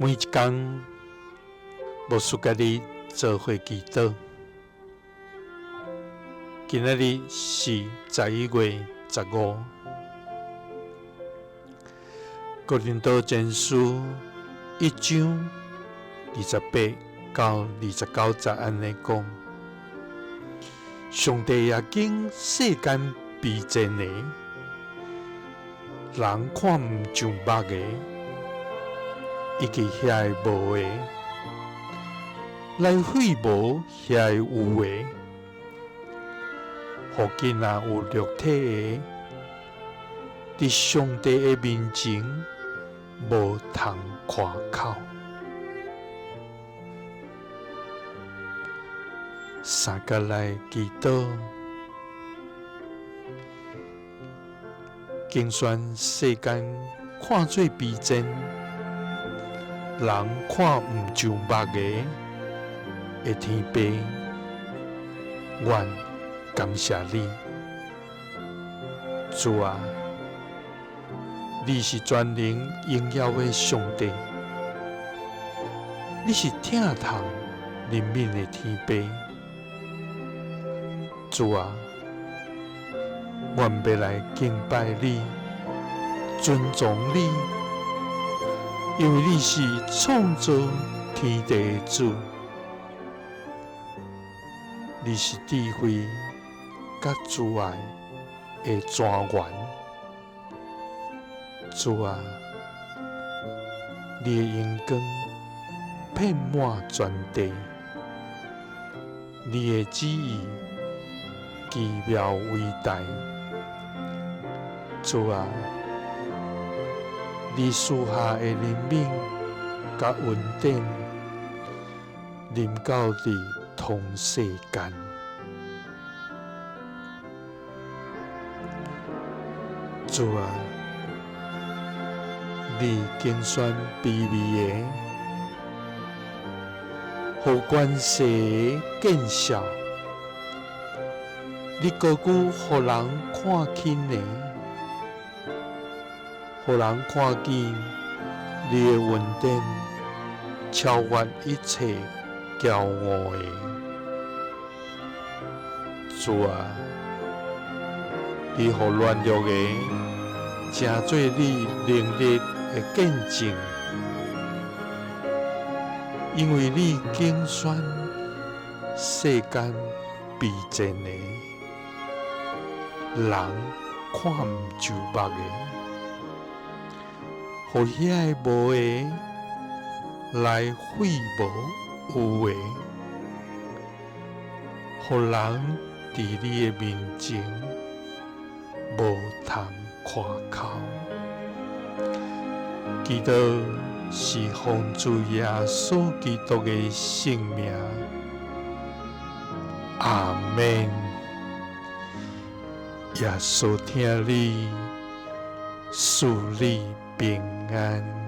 每一工，牧師佮你做伙祈禱。今仔日是11月15，哥林多前書一章28到29節按呢講：上帝也揀世間卑賤的，人看毋上目的，以及遐个無的，來廢無遐个有的，予囝仔有肉體的，佇上帝的面前無通誇口。三佮來祈禱，揀選世間看做卑賤，人看毋上目的的天父，阮感謝你，主啊，你是全能榮耀的上帝，你是疼痛憐憫的天父，主啊，阮欲來敬拜你，尊崇你，因為你是創造天地的主，你是智慧佮慈愛的泉源。主啊，你的榮光遍滿全地，你的旨意奇妙偉大。主啊，你賜下的憐憫佮恩典，臨到佇通世間。主啊，你揀選卑微的，予權勢的見笑；你高舉予人看輕的，予人看見你的恩典超越一切驕傲的。主啊，你予軟弱的成做你能力的見證，因為你揀選世間卑賤的，人看毋上目的，予遐个無的來廢無有的，予人佇你的面前無通誇口。祈禱是奉主耶穌基督的聖名，阿們。耶穌疼你，賜你平安。